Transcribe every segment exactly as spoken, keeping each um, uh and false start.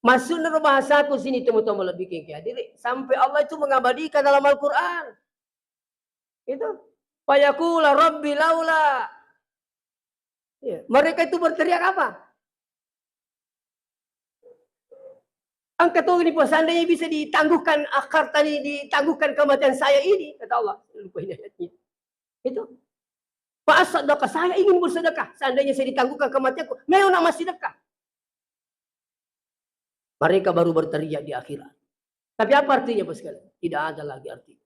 Maksudnya ro bahasaku sini, teman-teman lebih ke hadiri, sampai Allah itu mengabadikan dalam Al-Quran. Itu. Fayaqula rabbi laula. Ya, mereka itu berteriak apa? Angkat tangan ini, Pak, seandainya bisa ditangguhkan akhartani, ditangguhkan kematian saya ini, kata Allah. Lupa ini ayatnya. Itu. Fa asaddaqa, saya ingin bersedekah. Seandainya saya ditangguhkan kematianku, mau nak massedekah. Mereka baru berteriak di akhirat. Tapi apa artinya, Pak, sekalian? Tidak ada lagi artinya.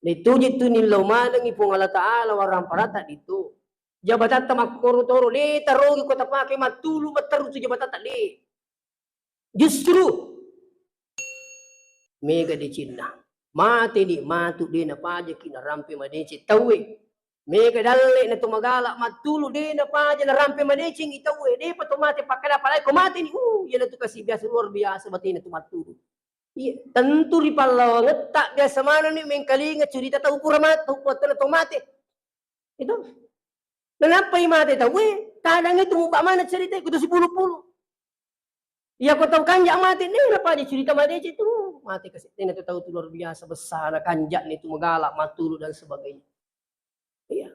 Itu jitu nillau manengi Puang Allah Ta'ala warang parata itu. Jabatatta makkoro toro, de tarogi ko tapake mattulu matteru tu jabatatta, de. Justru mega decenna. Mateni matu, de napajaki narampe madeceng tauwe. Mega dalle na to magala mattulu, de napaja narampe madecengi tauwe. Depa to mate pakkada, apalagi ko mateni. Uh, iyanatu kasi biasa luar biasa batena tu mattulu. Iya, tentu ri pallawangetta biasa manenni mengkalinga curita tau pura mate, tau puattana to mate. Itu. Nanappai mate tauwe, kadang itu mubba maneng cerita, kutu sipulu-pulu. Iya, ko tau kanja mate, de napaja curita madeceng tu. Mate kasi, de natu tau tu luar biasa besar kanja ni tu, magala mattulu dan sebagainya. Iya.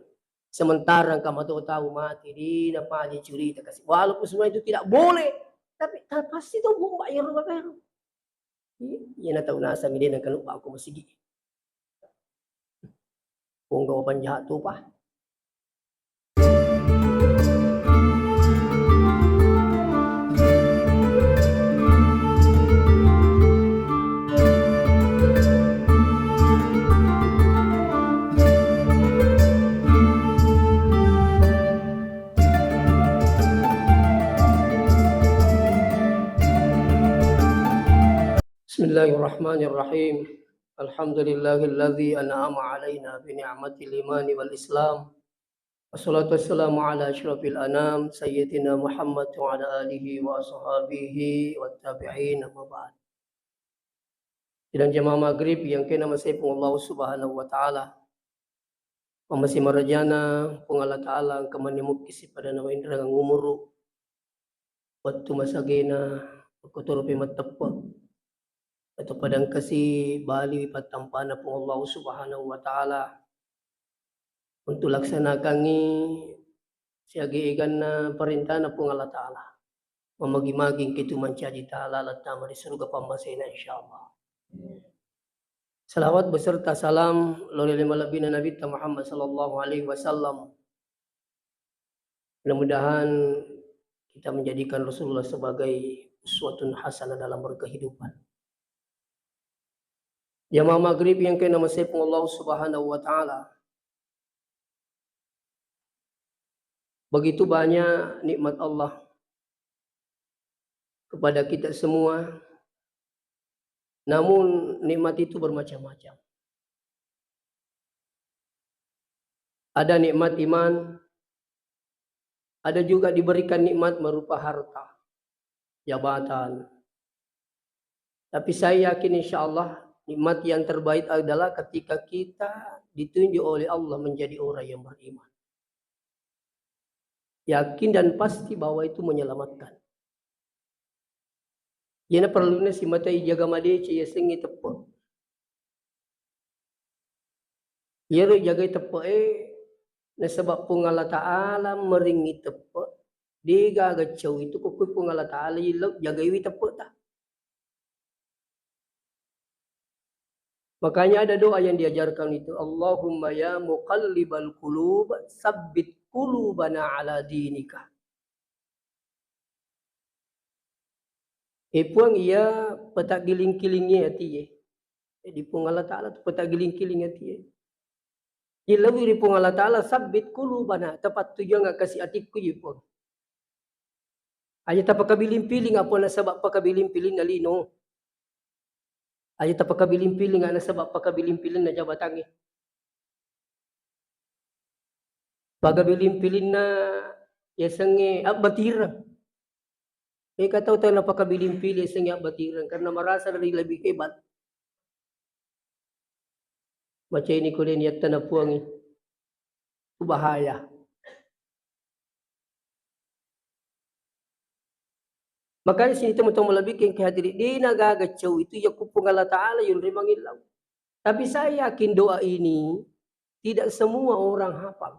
Sementara engka mato tau mate, de napaja curita kasi. Walaupun semua itu tidak boleh, tapi pasti tau mubba iyaro babaero. Iya, iyana tau naseng de nengka nubba ko masigi. Pongga wapan jahat tu, Pak. Bismillahirrahmanirrahim. Alhamdulillahilladzi an'ama alaina bi ni'matil imani wal islam. Wassalatu wassalamu ala asyrafil anam, sayyidina Muhammad wa ala alihi wa ashabihi wa tabi'in, amma ba'd. Sidang jamaah maghrib yang kena masai Puang Allah Subhanahu wa Ta'ala. Mamasi marajana Puang Allah Ta'ala engka manne mukki sipada nama inrangang umuru. Wettu masagena, makkotoropi matteppe. Atau padangkasi baliwi pattampana Puang Allah Subhanahu wa Ta'ala untuk laksanakangngi siaga eganna parentana Puang Allah Ta'ala. Mamagi-magi engka tu mancaji ta'ala lattama ri suruga pammasena, insyaallah. Salawat beserta salam lao ri malebbina Nabitta Muhammad sallallahu alaihi wasallam. Mudah-mudahan kita menjadikan Rasulullah sebagai uswatun hasanah dalam berkehidupan. Jamaah maghrib yang kena masai Puang Allah Subhanahu wa Ta'ala. Begitu banyak nikmat Allah kepada kita semua. Namun nikmat itu bermacam-macam. Ada nikmat iman, ada juga diberikan nikmat berupa harta, jabatan. Tapi saya yakin, insya Allah, nikmat yang terbaik adalah ketika kita ditunjuk oleh Allah menjadi orang yang beriman. Yakin dan pasti bahwa itu menyelamatkan. Iyana perluna simata ijaga madeceng yasengnge teppe. Iyaro ijagai teppe'e, nasaba Puang Allah Ta'ala meringi teppe, degaga cau itu ko kui Puang Allah Ta'ala illau jagaiwi teppe'ta. Makanya ada doa yang diajarkan itu, "Allahumma ya muqallibal qulub, sabbit qulubana ala dinika." E Puang, iya petaggiling-kilingngi atie. Jadi Puang Allah Ta'ala tu petaggiling-kiling atie. Jadi lebih ri Puang Allah Ta'ala, sabbit qulubana, tapattujuang kasi atikku, ya Puang. Aja tapakabiling-piling apa nasaba pakabiling-piling na lino. Aja tapakabiling-piling nasaba pakabiling-piling na jabatangnge. Pakabiling-pilinna yasengnge abbatireng. Eka tau tau napakabiling-piling yasengnge abbatireng karena merasa dari lebih hebat. Macai ni kode niatta na Puangi. Itu bahaya. Makanya sini teman-teman lebih ke hadiri, dena gaga cau itu ya kupung Allah Ta'ala yang memang ilau. Tapi saya yakin doa ini tidak semua orang hafal.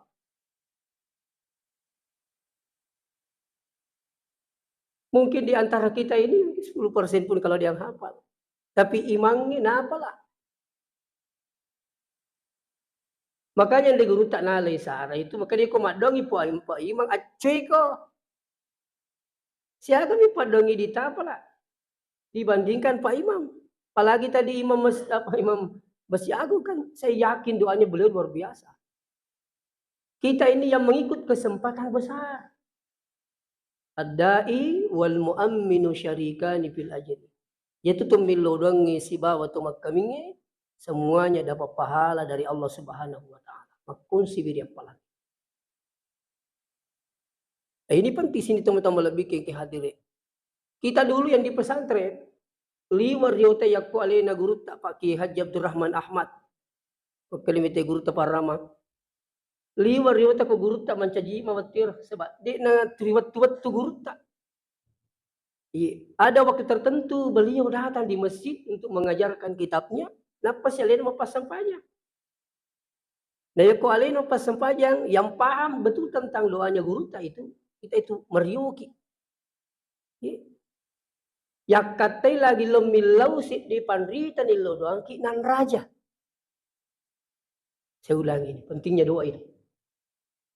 Mungkin di antara kita ini mungkin sepuluh persen pun kalau ada yang hafal. Tapi imangnya napa lah? Makanya di guru tak nalai sara itu, makanya ko madongi po imang, accui ko. Siagami padongi di tapala dibandingkan Pak Imam. Apalagi tadi Imam Mas-, apa, Imam Basiago kan, saya yakin doanya beliau luar biasa. Kita ini yang mengikut kesempatan besar. Ad-da'i wal mu'amminu syarikani fil ajri. Yaitu to millau doangnge sibawa to makkamingnge, semuanya dapat pahala dari Allah Subhanahu wa Ta'ala. Makkunsi biri apalagi. Eh, ini penting sini teman-teman lebih ke, ke hadire. Kita dulu yang di pesantren, liwa riota yakko alena gurutta Pak Kiai Haji Abdurrahman Ahmad. Pekkalimite gurutta Parama. Liwa riota ko gurutta mancaji mawattir, sebab de na turi wettu-wettu gurutta. Iya, ada waktu tertentu beliau datang di masjid untuk mengajarkan kitabnya, nappa si alena mappassempajang. Nah, yakko alena mappassempajang, yang paham betul tentang doanya gurutta itu, kita itu merioki. Iya. Yakkattai lagi lo millau seddi panrita nillo doangki nanraja. Saya ulangi ini, pentingnya doa ini.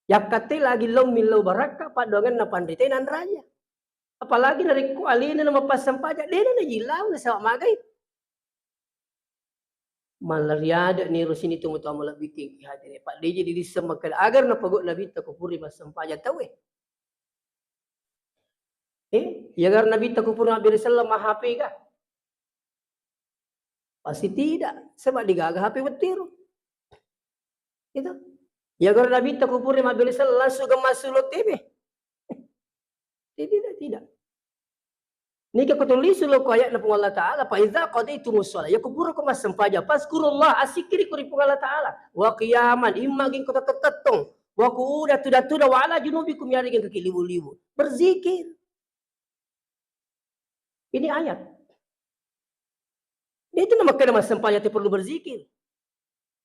Yakkattai lagi lo millau barakka paddoanganna panrita nanraja. Apalagi narekko alena na mappassempajang, dena na jilau na sawa magai. Mala riada ni rusini tu mutu amala bikin ki hadire. Pak D J di disseng makkeda agar na pagok Nabitta ko puri massempajang tauwe. Eh, ya agar Nabitta ko puri mabbere selleng ma H P ga? Pasti tidak. Sebab digaga H P wettiru. Itu. Ya agar Nabitta ko puri mabbere selleng langsung ga masuk lo T V. Tidak, tidak. Nike ko tulis lo ko ayatna Puang Allah Ta'ala, "Fa idza qadaitumus shalah." Ya ko pura ko massempajang, "Fazkurullah," assikkiri ko ri Puang Allah Ta'ala. "Wa qiyaman," imma geng ko tettettong. "Wa qu'udan," tudang-tudang, "wa ala junubikum," yarega kaki libu-libu. Berzikir. Ini ayat. Itu nama kena massempajang te perlu berzikir.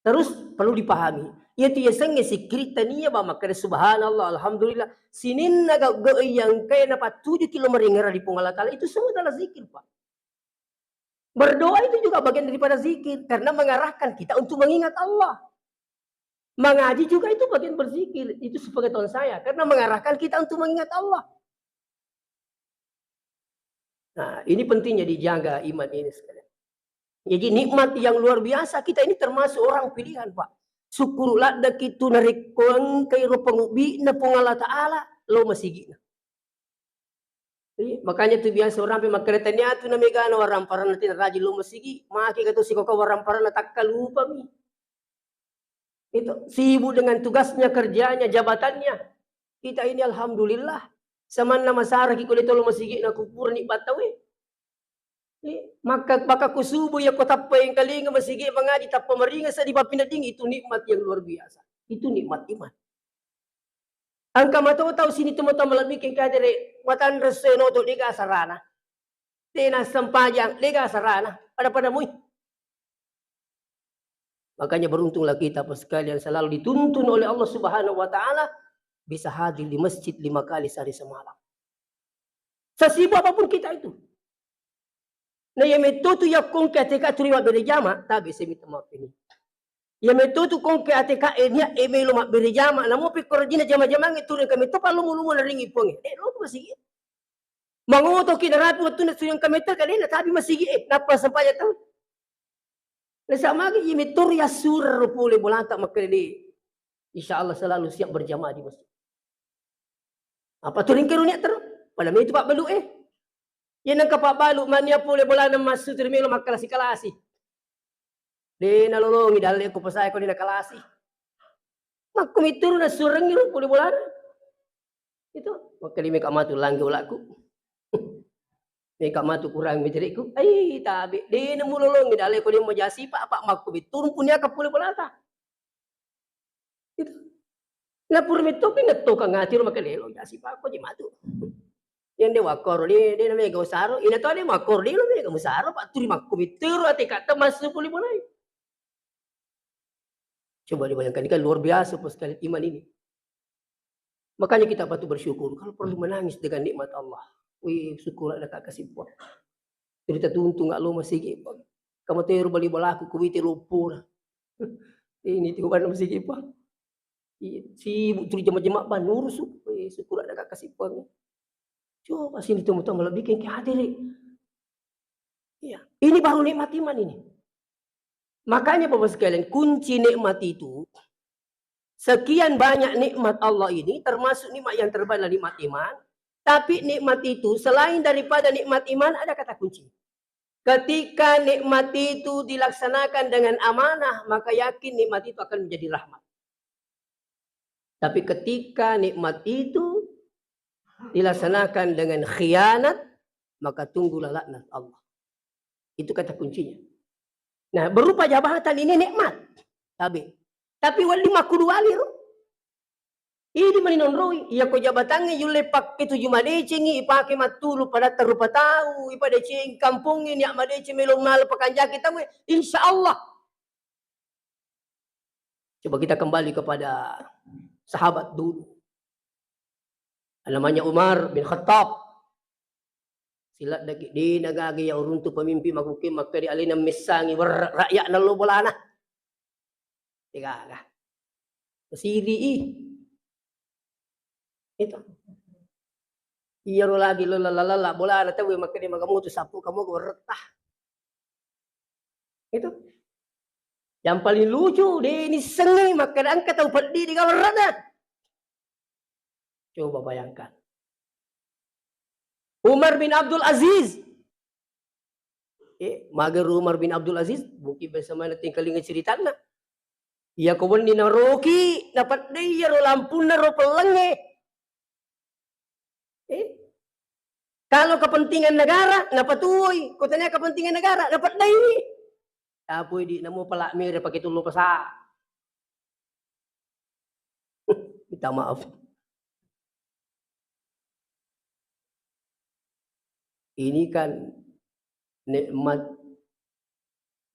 Terus perlu dipahami, iyatu yasengnge sikkiritta nia ba makkeda subhanallah, alhamdulillah, sininna gau-gau yang kaya napattujuki lo maringara di Puang Allah Ta'ala, itu semua adalah zikir, Pak. Berdoa itu juga bagian daripada zikir karena mengarahkan kita untuk mengingat Allah. Mengaji juga itu bagian berzikir, itu sepengetahuan saya, karena mengarahkan kita untuk mengingat Allah. Nah, ini pentingnya dijaga iman ini sekalian. Jadi nikmat yang luar biasa, kita ini termasuk orang pilihan, Pak. Syukur laddaki tu narekko engkai ro pangubbi'na Puang Allah Ta'ala, lo masigi'na. Iya, makanya tu biasa orang pe makkeda tania tu namegana warang paranna tina rajin lo masigi, maki katu sikoka warang paranna takkalupami. Itu sibuk dengan tugasnya, kerjanya, jabatannya. Kita ini alhamdulillah, samanna masaraki ko de tolo masigi'na kupura nikmat tauwe. Eh, maka, maka ku subuh ya ko tappa engkalinga masigi mangaji, tappa maringa seddi pappinedding, itu nikmat yang luar biasa. Itu nikmat iman. Engka mato tau sini tu mata malebbi kengkadere matanre senoto dega sarana. Tena sempajang dega sarana. Pada-pada mui. Makanya beruntunglah kita, Bapak sekalian, selalu dituntun oleh Allah Subhanahu wa Ta'ala, bisa hadir di masjid lima kali sehari semalam. Sesibuk apapun kita itu. Nah, iya metto tu yakkongke ateka turi mabbere jama, tabe semi temma pini. Iya metto tu kongke ateka e nia e melo mabbere jama, namo pekko rajina jama-jamangnge turun ke metto pallomo-lomo naringi ponge. Eh, lo masigi. Mangotoki narapi wettunna suyang kametto, kadena tabi masigi, eh, nappa sempajang tau. Nasa magi iya metto ri assureng ro pole bolata makkeda de. Insya Allah selalu siap berjamaah di masjid. Apa tu ringke runia terus? Pada metu Pak Belu, eh. Iya nengka Pak Balu, mania pole bolana massu tu ri melo makkalasi-kalasi. De nalolongi dalle ko pesai ko de nakalasi. Makko mitturu nassurengngi ro pole bolana. Itu, makkedai meka matu langge ulakku. Meka matu kurang miteriku. Ai, tabe, de namulolongi dalle ko de majasi pa, apa makko mitturu punia ka pole bolata. Itu. Na pura metto pi ngetto ka ngati ro makkeda lo jasi pa ko je matu. Yang de wakkoro de, de na mega usaro, ina to de makkoro de lo mega musaro, Pak, turi makko mitteru ate katta massu puli mulai. Coba dibayangkan, ini kan luar biasa, Bapak sekalian, iman ini. Makanya kita patut bersyukur kalau perlu menangis dengan nikmat Allah. Wih, syukur ada kak kasih Puang. Cerita tuntung nggak lo masih gitu. Kamu teru bali balaku kuwite loppo. Ini tiba masih gitu. Iya, sibuk tuli jama-jama ban urus. Wih, syukur ada kak kasih Puang. Coba sini teman-teman lebih ke hadir. Iya, ini baru nikmat iman ini. Makanya Bapak sekalian, kunci nikmat itu, sekian banyak nikmat Allah ini, termasuk nikmat yang terbaik adalah nikmat iman. Tapi nikmat itu, selain daripada nikmat iman, ada kata kunci. Ketika nikmat itu dilaksanakan dengan amanah, maka yakin nikmat itu akan menjadi rahmat. Tapi ketika nikmat itu dilaksanakan dengan khianat, maka tunggulah laknat Allah. Itu kata kuncinya. Nah, berupa jabatan ini nikmat. Tabe. Tapi wedding makkuduali ro. Idi mani nonroi, iya ko jabatangnge yulle pakke tuju madecengi, ipake mattulu padatta rupa tau, ipadeceng kampongnge, niat madeceng melo mala pakanjaki tauwe, insya Allah. Coba kita kembali kepada sahabat dulu. Namanya Umar bin Khattab. Siladdaki, de nagaga iya uruntu pemimpin makuke makkeda alena messangi wer-, rakyat nallo bolana. Degaga. Siri i. Itu. Iyaro lagi lo lalla-lalla bolana tauwe makkeda magamutu sappu kamu werretta. Itu. Yang paling lucu, de nissengi makkeda engka tau peddi di kawarana. Coba bayangkan. Umar bin Abdul Aziz. Eh, mager Umar bin Abdul Aziz, mungkin biasa mana tingkalinga ceritanna. Iya ko wenni naroki, napeddei iyaro lampunna ro pellengnge. Eh? Kalau kepentingan negara, napatuoi. Ko tania kepentingan negara, napeddei. Tapoi di namo pala mere pake tullo pesa. Minta maaf. Ini kan nikmat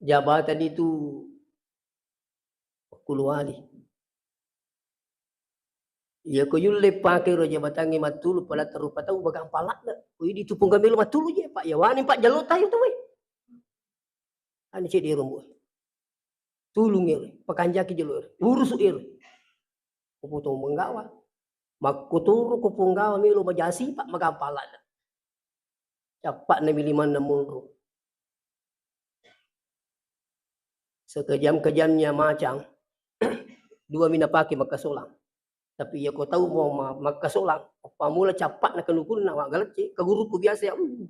jabatan itu kuluali. Iya ko yulle pake ro jabatangnge mattulu padatta rupa tau bagang palakna. Wih, di tupung gamelo mattulu je, Pak. Ya wani, Pak, jalo tayo tu, weh. Ani cedde rombo. Tulung ero, pakanjaki jolo ero. Urusu ero. Ko poto menggawa. Makkotoro ko ponggawa melo majasi, Pak, magang palakna. Cappa'na mi limanna monro. Sekejam-kejamnya macang, dua mi napake makkasolang. Tapi iya ko tau mo ma-, makkasolang, pammula cappa'na kanukunna, wa galecce, ka guruku biasa ya, uh,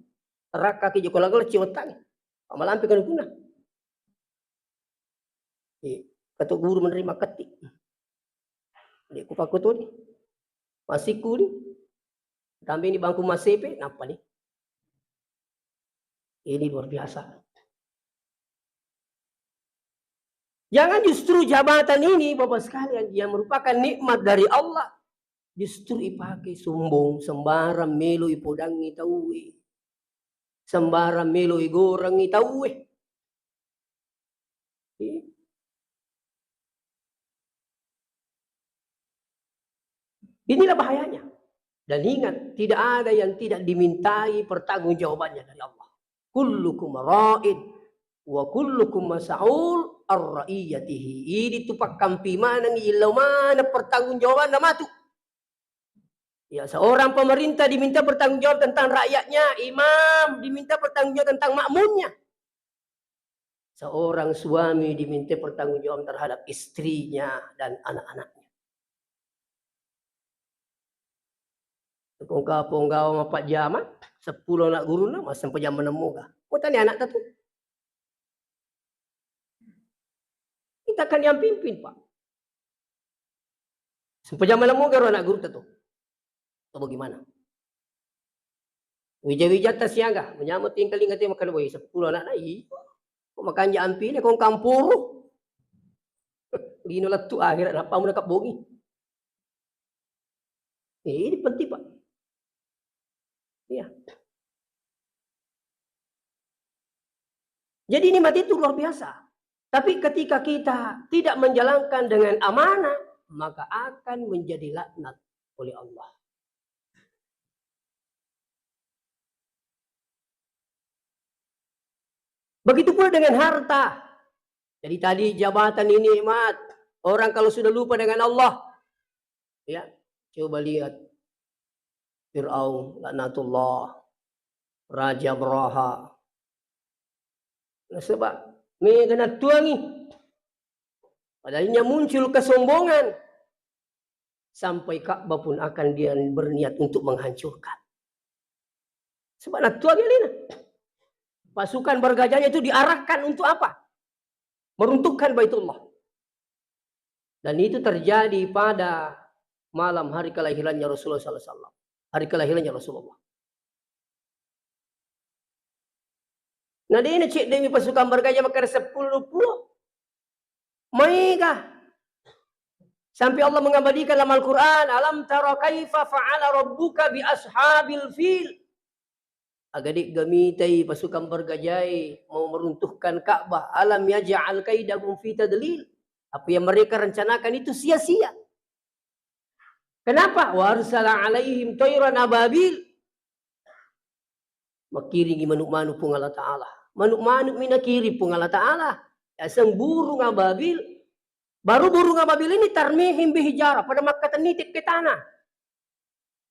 terakkaki joko la galecce wettangnge. Pamalampe kanukunna. Eh, kato guru menerima ketik. Dek ku pakutuni. Masikku ni. Tambeni bangku masepe, nappa ni. Ini luar biasa. Jangan justru jabatan ini, Bapak sekalian, yang merupakan nikmat dari Allah, justru ipake sombong, sembarang melo ipodangi tauwe. Sembarang melo igorangi tauwe. Iya. Inilah bahayanya. Dan ingat, tidak ada yang tidak dimintai pertanggungjawabannya dari Allah. Kullukum ra'in wa kullukum mas'ul ar ra'iyatihi. Idi tu pakkampi maneng, illau maneng pertanggungjawabanna matu. Ya, seorang pemerintah diminta bertanggung jawab tentang rakyatnya, imam diminta bertanggung jawab tentang makmumnya. Seorang suami diminta pertanggung jawab terhadap istrinya dan anak-anaknya. Kongka ponggawa mapajama, seppulo anak guruna, massempajang maneng moga. Kotani anak tatu. Kita kan yang pimpin, Pak. Sempajang maneng moga ro anak gurutta tu. Atau bagaimana? Wija-wijatta siaga, menyamut tingkalinga te makkeda, "Woi, seppulo anakna, iya. Ko makanja ampine, ko kampuru." Lino lettu akhirat, nappa muna kabbongi. Eh, ini penting, Pak. Iya. Jadi nikmat itu luar biasa. Tapi ketika kita tidak menjalankan dengan amanah, maka akan menjadi laknat oleh Allah. Begitu pula dengan harta. Jadi tadi jabatan ini nikmat. Orang kalau sudah lupa dengan Allah, ya, coba lihat Fir'aun, laknatullah, Raja Abraha. Nasaba mega nattuangi. Padahal muncul kesombongan. Sampai Ka'bah pun akan dia berniat untuk menghancurkan. Sebab nattuangi alena. Pasukan bergajahnya itu diarahkan untuk apa? Meruntuhkan Baitullah. Dan itu terjadi pada malam hari kelahirannya Rasulullah sallallahu alaihi wasallam. Hari kelahirannya Rasulullah. Nah, de' nacedde'mi pasukan bergajah makkeda seppulo, dua puluh. Maega. Sampai Allah mengabadikan dalam Al-Quran, "Alam tara kaifa fa'ala rabbuka bi ashabil fil." Aga de'ga mitai pasukan bergajai mau meruntuhkan Ka'bah? Alam yaj'al kaidahum fi tadlil. Apa yang mereka rencanakan itu sia-sia. Kenapa? "Wa arsala alaihim tairan ababil." Makkiringi manuk-manuk Puang Allah Ta'ala. Manuk-manuk mi nakiring Puang Allah Ta'ala. Yaseng burung ababil. Baru burung ababil ini tarmihim bihijarah, pada makkatenni tekke tanah.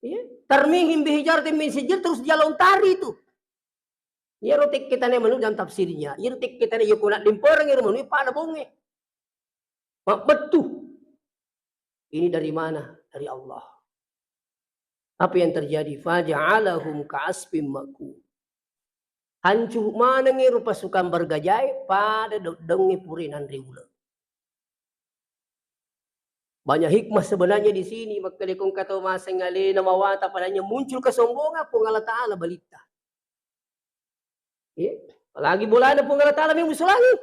Iya, tarmihim bihijarah min sijil, terus dia lontari itu. Iyaro tekke tanah manu dalam tafsirnya. Iyaro tekke tanah iya ko naddempereng iyaro manu pada bonge. Mabbettu. Ini dari mana? Dari Allah. Apa yang terjadi? Faja'alahum ka'asfim ma'kul. Hancu manengngi rupa pasukan bergajai pada daungnge pura nanre uleng. Banyak hikmah sebenarnya di sini. Makkeda ko engka tau maseng alena mawatang, padahal muncul kesombongan, Puang Allah Ta'ala balitta. Iya. Apalagi bolana Puang Allah Ta'ala memang solangi.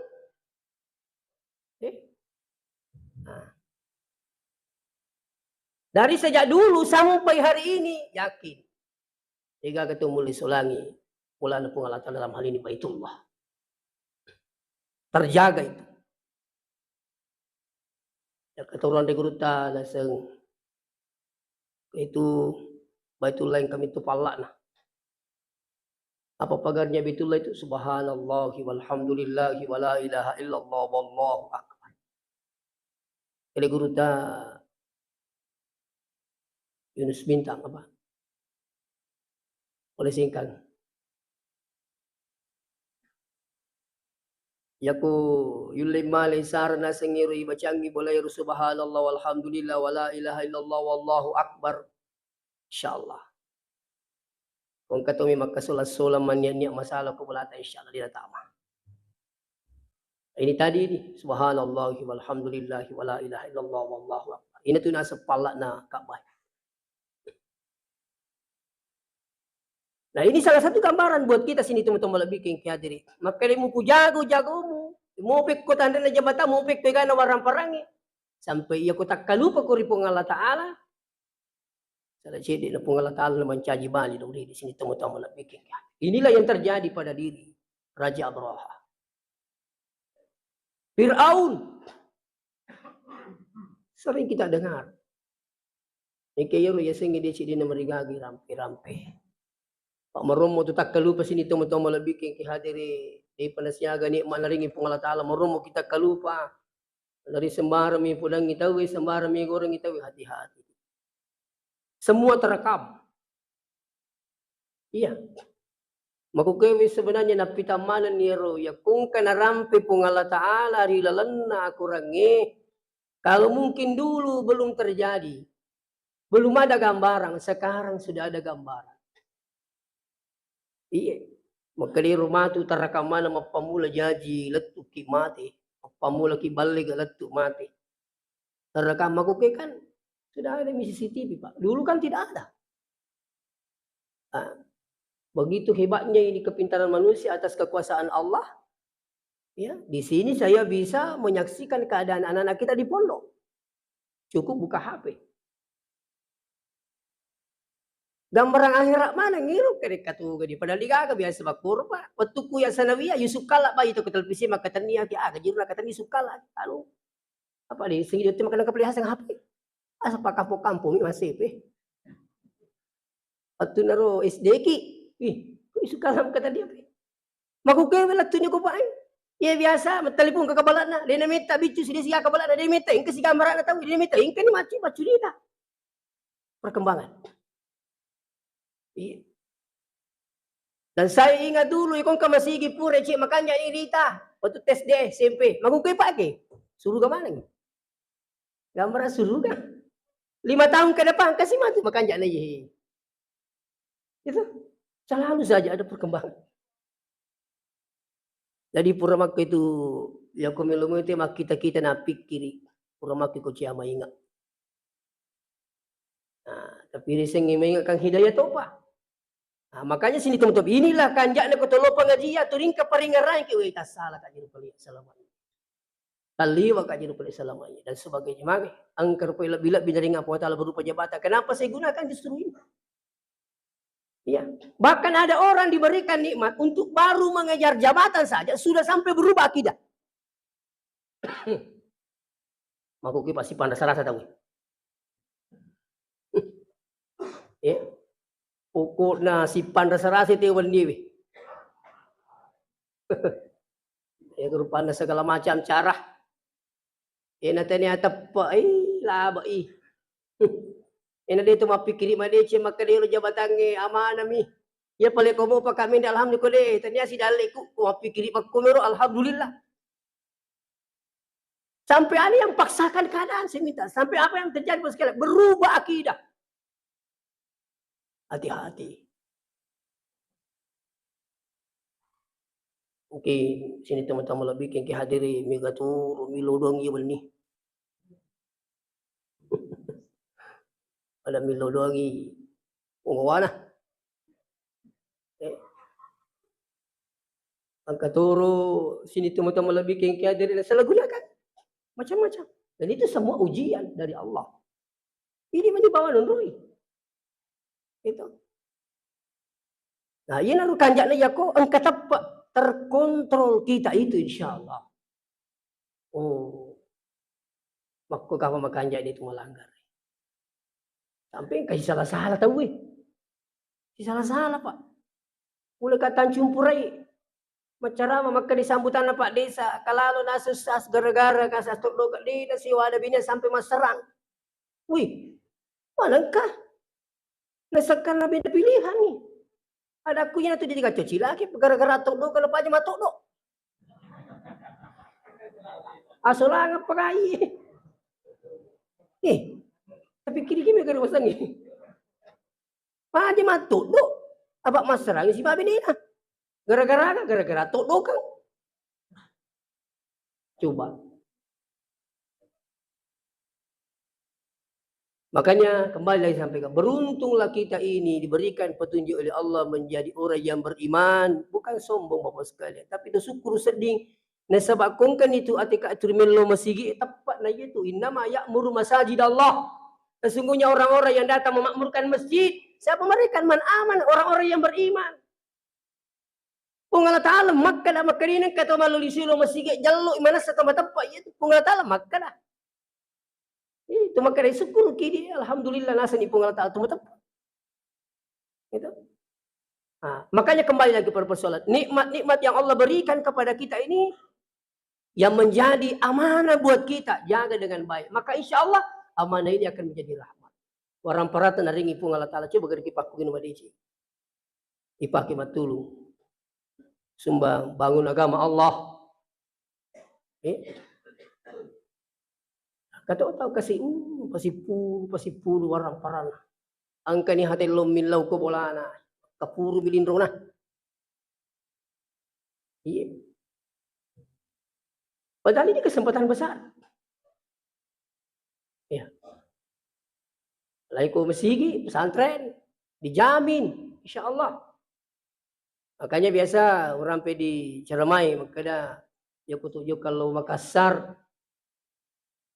Eh? Nah. Dari sejak dulu sampai hari ini, yakin. Tega ketemu disolangi. Bolana Puang Allah Ta'ala dalam hal ini Baitullah. Terjaga itu. Ya, keturunan di gurutta, naseng. Itu Baitullah yang kami itu pallakna. Apa pagarnya Baitullah itu? Subhanallahi walhamdulillahi wa la ilaha illallah wallahu akbar. Ele gurutta Yunus Bintang apa? Oleh Singkang. Yako yulle male isara naseng ero ibacangi bolaero subhanallah walhamdulillah wala ilaha illallah wallahu akbar. Insyaallah. Ko engka tomi makkasola-sola mannia-nia masalah ko bolata, insyaallah de' natama. Ini tadi ini, subhanallahi walhamdulillahi wala ilaha illallah wallahu akbar. Ini tu naseng pallakna Ka'bah. Nah, ini salah satu gambaran buat kita sini, teman-teman, lebih keng hadiri. Makkeda muku jago-jagomu, mopekko tanrena jabata, mopekko egana warang parangi. Sampai iya ko takkalupa ko ri Puang Allah Ta'ala, sada cedde na Puang Allah Ta'ala na mancaji bali dong di sini, teman-teman, lebih keng hadiri. Inilah yang terjadi pada diri Raja Abraha. Fir'aun. Sering kita dengar. Engka iyaro yasengnge de' cedde'na marigagi rampe-rampe. Pa' marommo tu takkalupa sini tommo-tommo lebbi kengke hadere, de'pa nasiaga nikmat naringi Puang Allah Ta'ala, marommo kita kalupa. Nari sembarang mi podangi tauwe, sembarang mi gorengi tauwe, hati-hati. Semua terekam. Iya. Makkukewe sebenarnya nappitang manenni ero, yakko engka narampe Puang Allah Ta'ala ri lalenna akorangnge, kalau mungkin dulu belum terjadi, belum ada gambaran, sekarang sudah ada gambaran. Iya. Makkedai ro matu tarakang maneng mappammula jaji lettuki mate, mappammulaki ballega lettu mate. Tarakang makkuke kan sudah ada mi C C T V, Pak. Dulu kan tidak ada. Ah, begitu hebatnya ini kepintaran manusia atas kekuasaan Allah. Ya, di sini saya bisa menyaksikan keadaan anak-anak kita di pondok. Cukup buka H P. Gambarang akhirat maneng iro, kede katuga di padahal digaga biasa bakkoro, Pak. Wettukku ya sanawiyah, Yusuf Kalla, Pak, itu ke televisi maka tennia ki aga jiru naka tennia Yusuf Kalla. Anu, apa di sing jotti maka nangka pelihara H P. Asa pak kampung-kampung mi masih pe. Wettunaro S D ki. Ih, kok Yusuf Kalla maka tennia pe. Makukewe lettunya ko, Pak, eh. Iya biasa, mattelepon ke kabalana, dena metta biccu sida siga kabalana, dena metta engka siga marana tau, dena metta engka ni maccu, maccu dita. Perkembangan. Iya. Dan saya ingat dulu, ikon ka masigi pura cek makanja ini rita. Waktu tes deh S M P. Makukewe pake. Suruga maneng. Gambar suruga. Lima tahun ke depan, kasih mati makanja na ye. Itu selalu saja ada perkembangan. Jadi pura makko itu, ya ko melo-melo te makkita-kita napikkiri, pura makko ko cia mainga. Nah, tapi risengngi mainga kan hidayah topa. Nah, makanya sini teman-teman, inilah kanjakna ko tolo pengajian, turing ke paringerai ke, weh, tasala ka jiru pale selama ini. Taliwa ka jiru pale selama ini dan sebagainya. Maka engka rupa lebih-lebih dari ngapa Allah Ta'ala berupa jabatan. Kenapa saya gunakan justru ini? Iya. Bahkan ada orang diberikan nikmat untuk baru mengejar jabatan saja sudah sampai berubah akidah. Makuki pasti panrasa-rasa tahu. Eh, pokokna sipanrasa-rasa te wenni we. Ya rupanna segala macam cara. Ena tania teppe, ih, laba, ih. Ena de tu mappikiri madeceng makkeda ero jabatangnge amanami. Iya pale ko mopa kami nda alhamdulillah ko de, tania sidalleku ko mappikiri pakkomero alhamdulillah. Sampai ada yang paksakan keadaan saya minta. Sampai apa yang terjadi bos sekalian berubah akidah. Hati-hati. Oke, sini teman-teman lebih ke hadiri mega tu milo doang iya wenni. Ada milo doang i pengawana. Eh. Angka toro sini teman-teman lebih ke hadiri salah gunakan. Macam-macam. Dan itu semua ujian dari Allah. Ini meni bawa nonroi. Itu. Nah, iya naru kanjakna yako engka teppe terkontrol kita itu insya Allah. Oh, makko kapa makanja itu melanggar. Sampai engka sisala-sala tau eh. Sisala-sala, Pak. Pole ka tancumpurai maccarama makkeda sambutanna Pak Desa, kalalo nasusas gara-gara kasa toddo dena siwada bine sampai masserang. Wih, manengka? Nasakkanna beda pilihan nih. Adakku iyana tu jadi kacau cilaki gara-gara toddo kalau paja matoddo. Asolang apa kai? Eh, tapi kiri gimana gara wasangi? Paja matoddo, apa masserang si babe dena. Gara-gara gara-gara toddo kan. Coba. Makanya kembali lagi sampaikan, beruntunglah kita ini diberikan petunjuk oleh Allah menjadi orang yang beriman, bukan sombong Bapak sekalian, tapi bersyukur sedding. Nasaba kongkan itu atika turimello masigi tepat na itu innama ya'muru masajid Allah. Sesungguhnya orang-orang yang datang memakmurkan masjid, siapa mereka? Man aman, orang-orang yang beriman. Puang Allah Ta'ala makkeda makkedineng ka to mallu lisilo masigi jallo manessa to mateppa iya tu Puang Allah Ta'ala makkeda. Itu makkeda syukur kidi alhamdulillah nasani Puang Allah Ta'ala to mateppa. Gitu. Nah, makanya kembali lagi pada persoalan nikmat-nikmat yang Allah berikan kepada kita ini yang menjadi amanah buat kita jaga dengan baik maka insya Allah amanah ini akan menjadi rahmat. Warang parata naringi Puang Allah Ta'ala coba gede kipakku gini madeci. Ipake mattulung. Sumbang bangun agama Allah. Eh? Kata tau kasi uh, pasipulu, pasipulu warang parana. Angkani hate lom millau ko bolana. Kapuru bilinrona. Iya. Padahal ini kesempatan besar. Ya. Laiko masigi, pesantren, dijamin, insya Allah. Makanya biasa orang pe di ceramai, makanya ya kutuju kalau Makassar,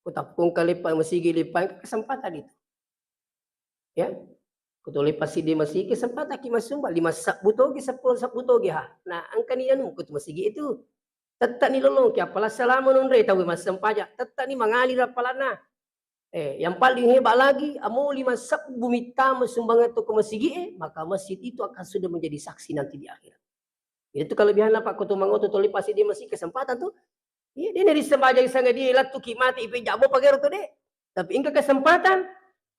kutapkung kali pa masigi lipai kesempatan itu. Ya. Ko tole pasiddi masigi, kesempatan ki massumba, lima sebbu togi, seppulo sebbu togi, ha. Nah, engkani anu ko tu masigi itu. Tettani lolongki, apala selama nonre tau massempajang, tettani mangali rappalanna. Eh, yang paling hebat lagi, amo lima sebbu mittama sumbangan tu ke masigi, eh, maka masjid itu akan sudah menjadi saksi nanti di akhirat. Itu kelebihan apa? Ko tu mangoto tole pasiddi masigi kesempatan tu. Iya, de' narisembajang sanga dia, lettuki mate, ipe jabo pagero tu de'. Tapi engka kesempatan,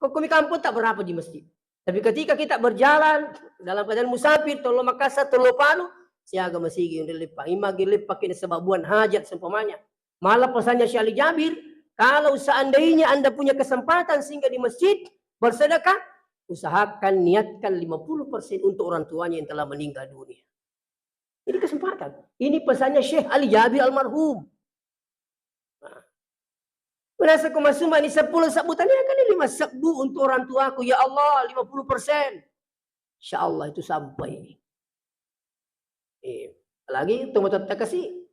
ko komi kampung tak berapa di masjid. Tapi ketika kita berjalan dalam keadaan musafir, tollo Makassar, tollo Palu, siaga masigi unri leppa. Imagi leppa kena sebab buan hajat seumpamanya. Malah pesannya Syekh Ali Jabir, kalau seandainya Anda punya kesempatan singgah di masjid, bersedekah, usahakan niatkan lima puluh persen untuk orang tuanya yang telah meninggal dunia. Ini kesempatan. Ini pesannya Syekh Ali Jabir almarhum. Nah. Merasa ko masumba ni seppulo sebbu, tania kan lima sebbu untuk orang tuaku. Ya Allah, lima puluh persen. Insya Allah itu sampai. Eh, lagi tau matoatta kasi,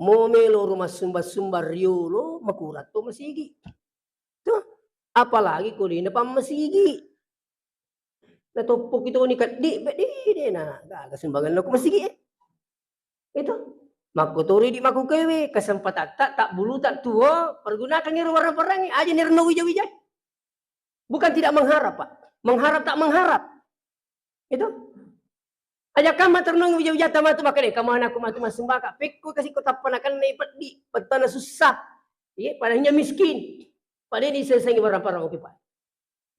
mo melo rumah sumba-sumba riolo, makurang to masigi. Tuh, apalagi ko de' napammasigi. Natoppoki toni keddi, beddi de' na gaga sumbanganna ko masigi, eh. Itu. Makkotori di makkukewe, kesempatatta, tabbuluta tuo, pergunakan ero warang-parangnge, aja ni renno wija-wija. Bukan tidak mengharap, Pak. Mengharap tak mengharap. Itu. Aja kamma ternong wija-wija tamatu makkeda, "Kamana aku matu massumbaka?" Pekko kasi ko tappa nakenna peddi, pettana sussa. Iya, padahal hanya miskin. Padahal disesengi warang-parang oke, Pak.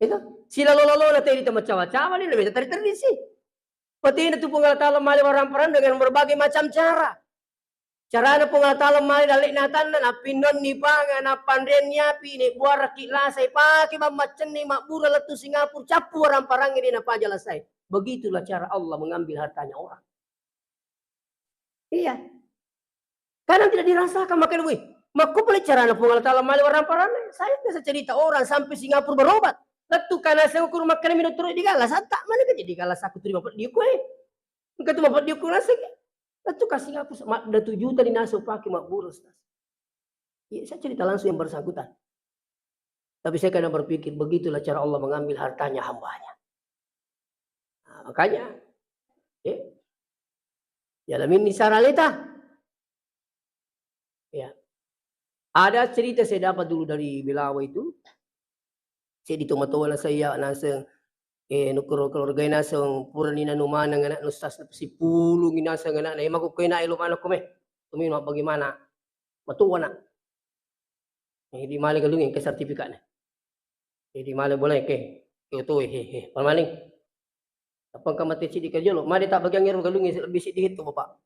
Itu. Silalo-lalo na teri tamacawa-cawa ni, lebih teri-teri si. Patena tu Puang Allah Taala male warang-parang dengan berbagai macam cara. Carana Puang Allah Taala male dalle'na atanna, nappinnonni panga, nappanreanni api, nibbuaraki lasai, pake bang maccenni mabbura lettu Singapura, cappu warang-parangnge de' napaja lasai. Begitulah cara Allah mengambil hartanya orang. Iya. Kadang tidak dirasakan, makanya, wih, makko pole carana Puang Allah Taala male warang-parangnge. Saya biasa cerita orang sampai Singapura berobat. Lettu kana saya ukur makkeda minum terus digala, santak mana kan jadi gala saku terima peddi kue. Engka tu mapeddi ukur naseng. Lettu ka Singapura, madda tu juta dinaseng pake mabbura, Ustaz. Iya, saya cerita langsung yang bersangkutan. Tapi saya kadang berpikir, begitulah cara Allah mengambil hartanya hambanya. Nah, makanya, eh, ya lamin ni saraleta. Ya. Ada cerita saya dapat dulu dari Belawa itu. Seddi tomatoa naseng iya naseng, eh, nukkuro keluarga naseng purani nanu maneng anakna Ustaz, sipulungi naseng anakna, eh, mako kena elo maneng ko me. Tumi mabbagaimana? Matoa na. Eh, di male galungi ke sertifikatna. Eh, di male boleh ke. Ke to, he, he. Pamaling. Apa engka mate siddi ka jolo? Made tabbagiang ero galungnge lebbi siddi hetto, Bapak.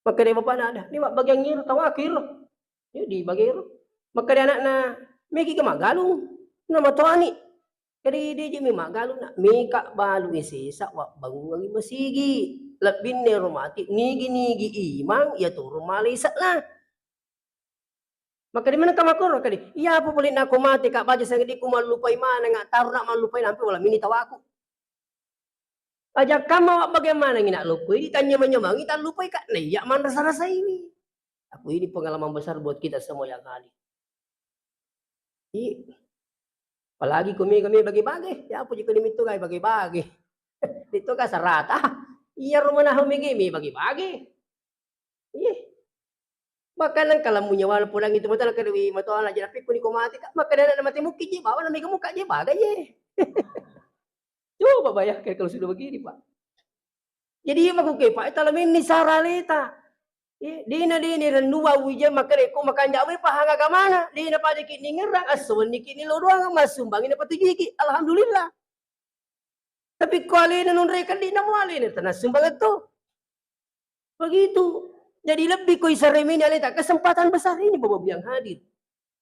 Makkeda bapakna, "Ada, ni mabbagiang ero tau aku ero." Ya, dibagi ero. Makkeda anakna, "Meki ga maggalung?" Na matoani. Kedi deje mi maggalung, nak. Meka balu sesa wabbangungengi masigi. Lebbinna ero mati, nigi-nigi imang, iya toro male ise'na. Makkeda maneng ka makkoro, kedi, "Iya apa pole nako mate ka baja sangeddi ku mallupai maneng, taro nak mallupai nampe wala mini tawaku." Aja kamma wabbagai manengi nak lupui, ditanyamang-nyamangi tallupai ka, na iya manrasa-rasaiwi. Aku ini pengalaman besar buat kita semua yang hadir. Iya. Apalagi ko mega-mega bage-bage, ya apa jiko dimittu gai bage-bage. Itu ka serata. Iya rumah nahu mega-mega bage-bage. Iya. Bahkan engka lammu nyawa podangi tu matoa, kada wi matoa aja, tapi kuni ko mate ka, maka dana mate mukki je, bawa na mega muka je, baga je. Coba bayangkan kalau sudah begini, Pak. Jadi iya makuke, Pak, tala menni sara leta. Eh, dena, dena rennuwa wija makkeda ko makanja we pahang agamana, dena pada ki ningerang, asso wenni ki ni lo doang, massumbangi na patujiki. Alhamdulillah. Tapi ko alena nonre keddi, namo alena tena sumbang to. Begitu. Jadi lebih ko isaremeni aleta, kesempatan besar ini Bapak Ibu yang hadir.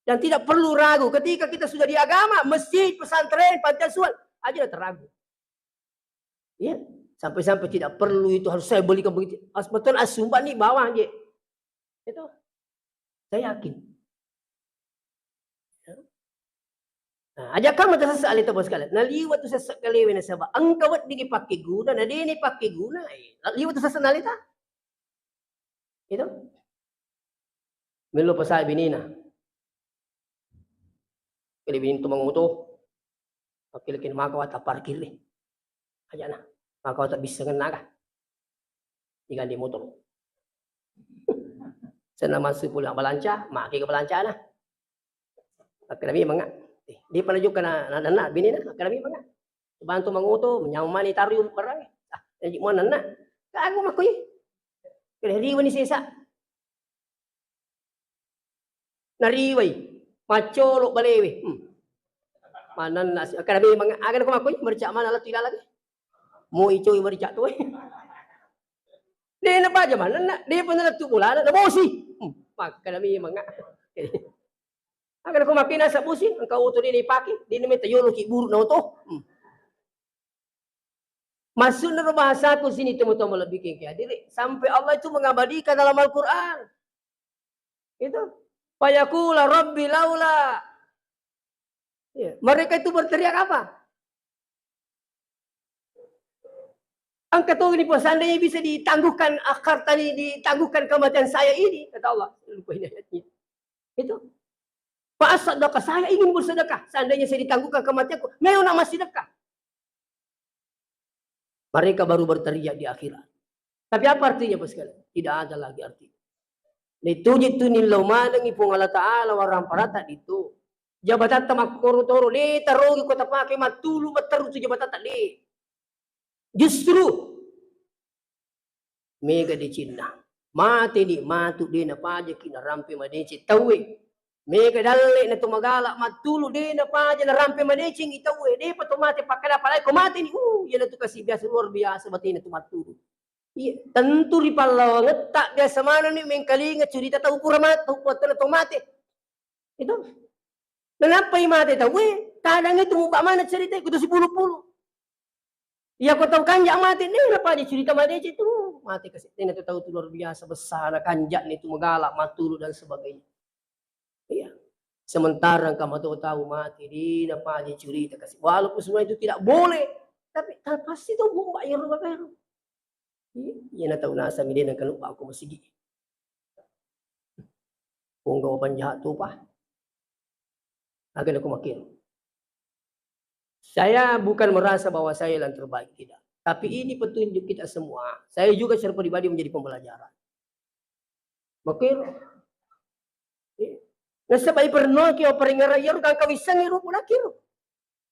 Dan tidak perlu ragu, ketika kita sudah di agama, masjid, pesantren, panti asuhan, aja terragu. Ya, sampai-sampai tidak perlu itu harus saya belikan begitu. As-, betul, asumba ni bawah je. Itu. Saya yakin. Ya. Nah, aja kamu tersesat aleta bos kalian. Nah, liwat tu sesat kalewe nasaba engka wedding pakai guna, nah dene pakai guna. Eh, liwat tu sesat aleta. Itu. Melo pasai binina. Kali bini tu mangoto. Makkilekeng maka wata parkir deh. Ajana. Maka wata bissengen naga. Digandeng motor. Senna massu pula balanca, make ke balancana. Akkeda memang, eh, dia pernah juga na, na, na, bini na, akkeda memang. Bantu mangoto, nyawa mani taru barang. Ah, jadi mau nana. Kagu makoi. Kena riwani sesa. Nariwai, maccolo balewe. Hmm. Manenna si, akkeda memang, aga nako makkoi, merica mana lettu ilaleng. Mo icoi merica tu. De na paja manenna, de pa nalettu bolana, na bosi. Hmm. Makkeda memang. Aga nako makkoi nasa bosi, engka oto de na ipake, de na meta yolo ki buru na oto. Hmm. Maksudna ro bahasaku sini, teman-teman lebih ke hadiri, sampai Allah itu mengabadikan dalam Al-Quran. Itu. Fayaqula rabbi laula. Ya, mereka itu berteriak apa? Engka to ini, seandainya bisa ditangguhkan akar tadi, ditangguhkan kematian saya ini, kata Allah. Lupa ini ayatnya. Itu. Fa asaddaqa, saya ingin bersedekah. Seandainya saya ditangguhkan kematianku, melo na massedekah. Mereka baru berteriak di akhirat. Tapi apa artinya, Pak sekalian? Tidak ada lagi artinya. Itu jitu nillau manengi Puang Allah Ta'ala warang parata itu. Jabatatta makkoro toro, de tarogi ko tapake mattulu, matteru tu jabatatta, de. Justru mega decenna. Mateni matu, de napajaki narampe madeceng tauwe. Mega dalle na to magala mattulu, de napaja narampe madecengi tauwe. Depa to mate pakkada, apalagi ko mateni, uh, iyanatu kasi biasa luar biasa batena tu mattulu. Iya, tentu ri pallawangetta biasa manenni mengkalinga curita tau pura mate, tau puattana to mate. Itu. Nanappai mate tauwe, kadang itu mubba mana cerita itu sipulu-pulu. Iya, ko tau kanja mate, ne, napaja curita madeceng tu, mate kasi. Ini tu tau tu luar biasa besar, kanja ni tu magala, matulu dan sebagainya. Iya. Sementara engka mato tau mate, de napaja curita kasi. Walaupun semua itu tidak boleh, tapi pasti tu bumba yang rumah baru. Iya, iya na tau nasang de nengka lubba ko masigi. Pongga wapan jahat tu, Pak. Aga nako makkiro. Saya bukan merasa bahwa saya yang terbaik, tidak. Tapi ini petunjuk kita semua. Saya juga secara pribadi menjadi pembelajaran. Makkiro. Iya. Nasaba iperno ki operingara iyaro gangka wissengi rupu nakiro.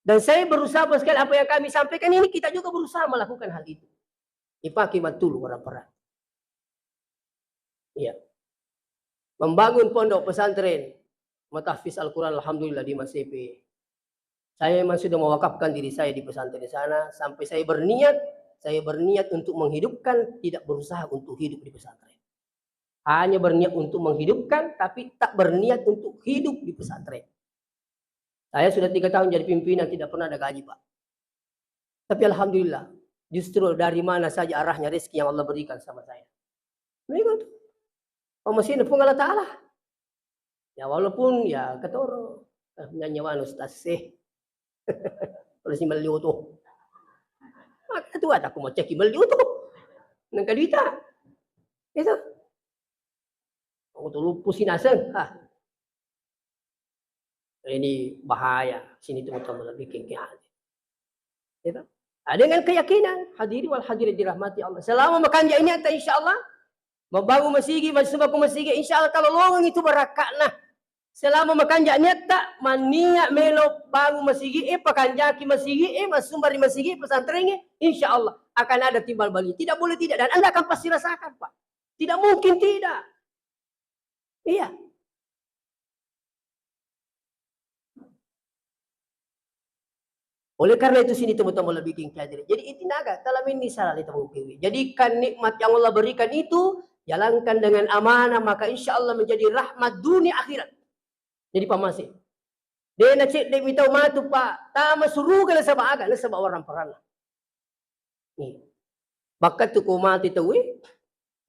Dan saya berusaha, Pak sekalian, apa yang kami sampaikan ini kita juga berusaha melakukan hal itu. Ipake mattulu warang parang. Iya. Membangun pondok pesantren, matahfiz Al-Quran, alhamdulillah, di Masepe. Saya memang sudah mewakafkan diri saya di pesantren di sana, sampai saya berniat, saya berniat untuk menghidupkan, tidak berusaha untuk hidup di pesantren. Hanya berniat untuk menghidupkan, tapi tak berniat untuk hidup di pesantren. Saya sudah tiga tahun jadi pimpinan, tidak pernah ada gaji, Pak. Tapi alhamdulillah, justru dari mana saja arahnya rezeki yang Allah berikan sama saya. Mega tu. Pammasena Puang Allah Ta'ala. Ya, walaupun ya katoro, eh, nyanyi wanu ustaz sih. Kalau si melli oto. Maka tu ada aku mau cek melli oto. Nengka duita. Itu. Aku tuh lupu sih naseng. Ah. Ini bahaya. Sini teman-teman lebih ke hati. Gitu. Ah, dengan keyakinan, hadirin wal hadirat dirahmati Allah. Selama makanja ini, insya Allah, membangun masigi, masuk ke masigi, insya Allah, kalau lowongan itu barakatna. Selama makanja niatta, mania melo bangun masigi, eh, pakanjaki masigi, eh, masumbar di masigi, pesantren, eh, insya Allah akan ada timbal balik. Tidak boleh tidak, dan Anda akan pasti rasakan, Pak. Tidak mungkin tidak. Iya. Oleh karena itu sini teman-teman lebih king hadiri. Jadi iti naga, tala menni salah le teman kewe. Jadikan nikmat yang Allah berikan itu, jalankan dengan amanah, maka insya Allah menjadi rahmat dunia akhirat. Jadi pamase. Dena cedde mitau matu pa tama suruga nasaba aga, nasaba warang parana. Iya. Bakka tu ko mate tauwe,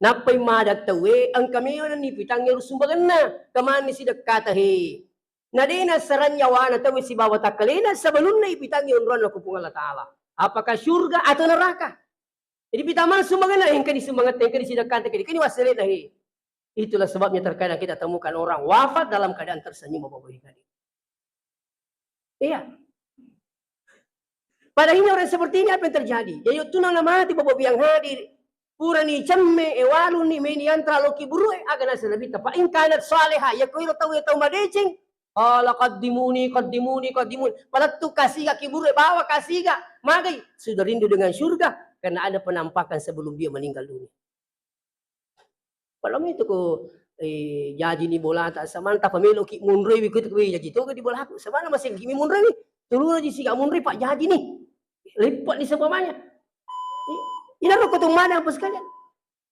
nappai mada tauwe, engka mewanni pitangnge rusumbangenna, kamanni sidekkata he. Na dena sarang nyawana tauwe sibawa takkalena sebelumna ipitangnge onronna ku Puang Allah Ta'ala. Apakah surga atau neraka? Jadi pitamang sumbangenna, engka ni sumbangatta, engka ni sidekkata, engka ni wasselena he. Itulah sebabnya terkadang kita temukan orang wafat dalam keadaan tersenyum, Bapak Ibu sekalian. Iya. Pada ini orang seperti ini apa yang terjadi? Jadi, waktu na mati bapak yang hadir, purani cemme, e walunni, meni antra lo kiburu'e, aga nasa Nabitta, "Fa in kanat salihah," ya koiro tau ya tau madeceng, qala, "Qaddimuni, qaddimuni, qaddimuni." Palettu kasiga kiburu'e, bawa kasiga, magai, sudah rindu dengan surga karena ada penampakan sebelum dia meninggal dunia. Padahal itu ko, eh, jaji ni bolata, samanta pameloki munrewi ko itu, "Weh, jaji toga di bolaku." Samana masih kimi munrewi. Tuluna ji siga munrei, Pak, jaji ni. Lipat ni seumpamanya. I-, inaro ko tumana apa sekalian.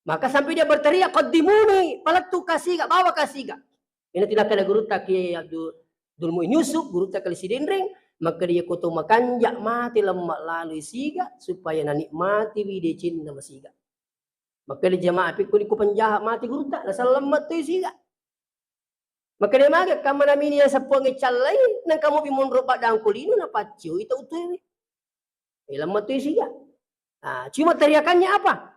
Maka sampai dia berteriak, "Qaddimuni, palettu kasiga, bawa kasiga." Ini tidak kena gurutta Kiai Abdul, Abdul Muin Yusuf, gurutta Kali Sidenreng, maka dia koto makanja mati lemma lalu siga supaya nanikmati wi decenna masiga. Makkeda jamaah, "Pekkoni ko penjahat mati gurutta, nasallamma toi siga." Makkeda mage, "Kamma namini nasappuangnge callai, nang kamu pi monro paddangko lino, napaccioi tau tuewe." Eh, lamma toi siga. Ah, cuma teriakannya apa?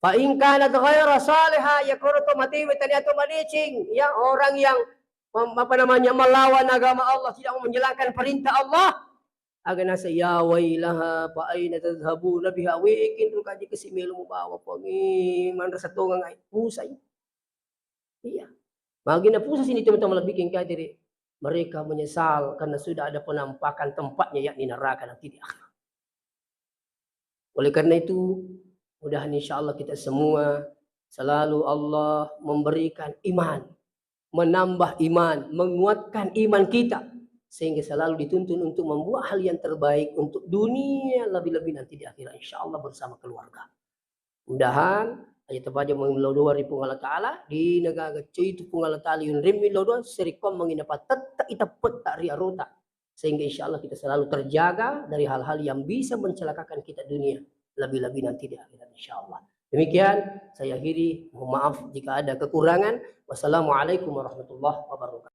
"Fa in kanat ghaira salihah," ya koro to matewe tania to madeceng, ya orang yang mem-, apa namanya, melawan agama Allah, tidak mau menjalankan perintah Allah. Aga nasa, "Ya wailaha, fa aina tadhhabuna biha?" Wekin ro kaji kasi melo mubawa, Puangnge, manrasa tongang ai, pusai. Iya. Magi na pusa sini teman-teman lebih kengkai diri. Mereka menyesal karena sudah ada penampakan tempatnya, yakni neraka nanti di akhirat. Oleh karena itu, mudahan insya Allah kita semua selalu Allah memberikan iman, menambah iman, menguatkan iman kita, sehingga selalu dituntun untuk membuat hal yang terbaik untuk dunia, lebih-lebih nanti di akhirat, insya Allah bersama keluarga. Mudahan aja tapaja mengillau doa ri Puang Allah Ta'ala, di negaga coitu Puang Allah Ta'ala yunrimmi lao doa, serikong mengina patetta ita petta ri arota. Sehingga insya Allah kita selalu terjaga dari hal-hal yang bisa mencelakakan kita dunia, lebih-lebih nanti di akhirat, insya Allah. Demikian, saya akhiri. Mohon maaf jika ada kekurangan. Wassalamualaikum warahmatullahi wabarakatuh.